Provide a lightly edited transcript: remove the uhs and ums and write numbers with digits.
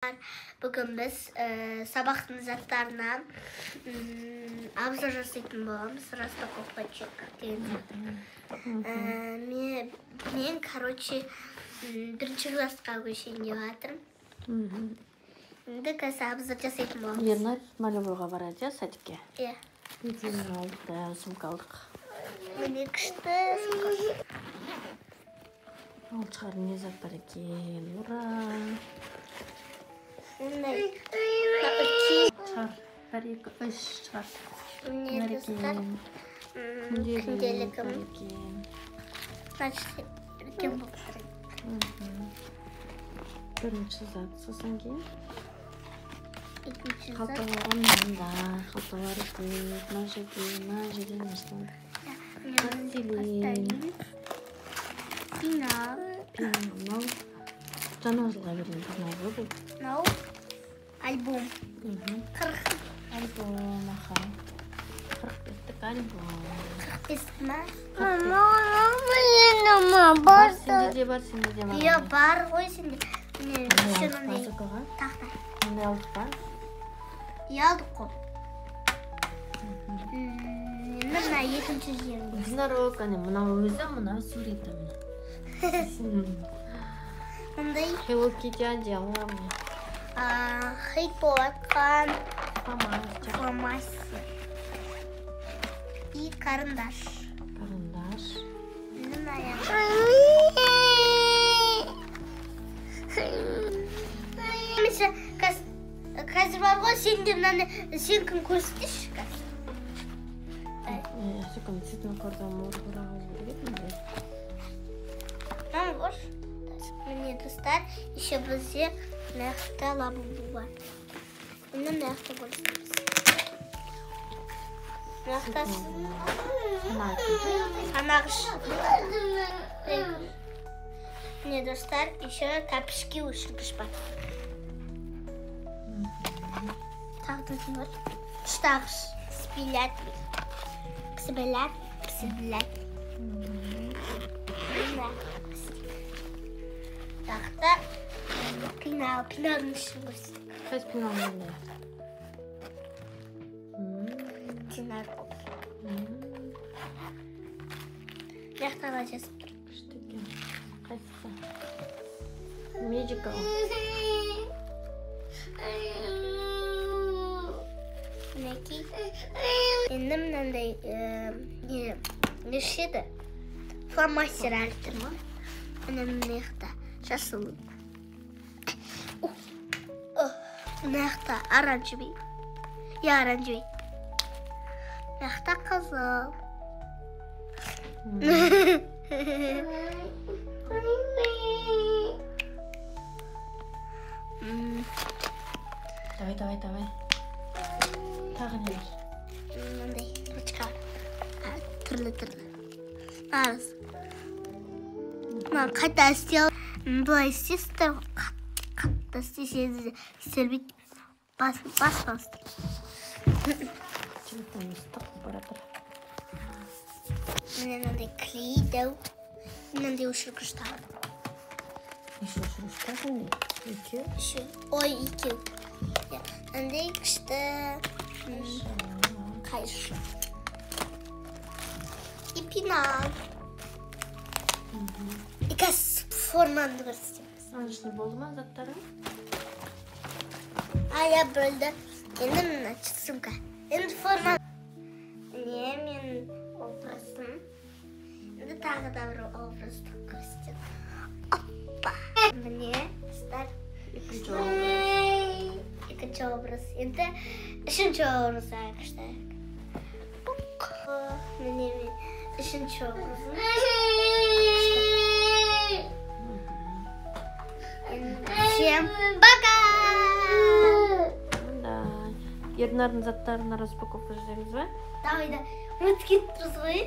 Бүгін біз сабақтың заттарына обзор жасайтын боламыз. Распаковка чек деген сияқты. Мен, короче, бірінші классқа көшейін деп жатырмын. Енді қазір обзор жасайтын боламыз. Ернар Малибуға барады, иә, садикке? Иә. Неден алды, сумка алдық. Міне, күшті сумка. Ал шығар, не зат бар екен? Ура! Мындай үлкен. Шығар. Бір, екі, үш, шығар. Міне, Бар достар. екен. Күнделігім. Күнделік бар екен. Значит, үлкен болып тұр. Бірінші зат, сосын кейін Екінші зат. Қалталары мында, қалталары көп, мына жерде, мына жерде нәрсе. Міне, мынандай Пластилин. Пластилин. Пенал. Пенал, мынау жаңа жылға берген пенал ғой бұл. Мынау альбом. 40. Альбом, аха. 40 беттік альбом. 45 ма? Бар, сенде де бар, сенде де бар. Иә, бар ғой сенде. Міне, Мындай еще алдық па мынандай Асокаға? тақта. Мындай алдық па? Иә, алдық қой. Енді мына екінші жерінде. Единорог, әне, мынау өзі, мынау суреті, міне. Мындай Hello Kitty одеяло, міне. Хит болып жатқан Фломастер. Фломастер. И карандаш. Карандаш. Енді мына аяқ. Немесе қазір бар ғой, сен де мынаны, сенікін көрсетейінші қазір. Асоканың цветной картаны орға алу керек еді мындай. Мынаны көрші. Міне, достар, еще бізде мына жақта лабубу бар. Енді мына жақта көрсетеміз. Мына жақта санағыш. Міне, достар, еще тәпішке өшіргіш бар. Тағы да не бар? Ұштағыш. Спилятель. Псибілят, псибілят. Мына жақта пенал, пеналдың ішін көрсетейік. Қайсы пенал мындай? Пенал. Мына жақта да жазып тұр. Күшті екен. Қайсысы? Медикал. Мінекей. Енді мынандай не неше еді? Фломастер әлі тұр ма? Міне, мына жақта жасыл. Мына жақта оранжевый. Иә, оранжевый. Мына жақта қызыл. Давай, давай, давай. Тағы не бар? Мынандай ручка бар. Түрлі түрлі. Қараңыз. Мына қайта істей былай істейсіздер ғой, қатты істесеңіз істелмейді. Баспаңыздар. Телефон ыстық болып бара жатыр. Міне, мынандай клей дәу. Мынандай өшіргіш тағы. Неше өшіргіш бар сенде? Екеу. Үшеу. Ой, екеу. Иә, мынандай күшті қайшы. И пенал. И қазір формамды көрсетеміз. Аның ішінде болды ма заттарың? А, иә, болды. Енді мына сумка. Енді форма. Міне, менің образым. Енді тағы да бір образды көрсетемін. Оппа! Міне, достар. Екінші образ. Екінші образ. Енді үшінші образ күшті. Пук. Міне, мен үшінші образым. Енді всем пока! Мындай. Ернардың заттарына распаковка жасаймыз ба? Давай да. Ұмытып кетіп тұрсыз ғой.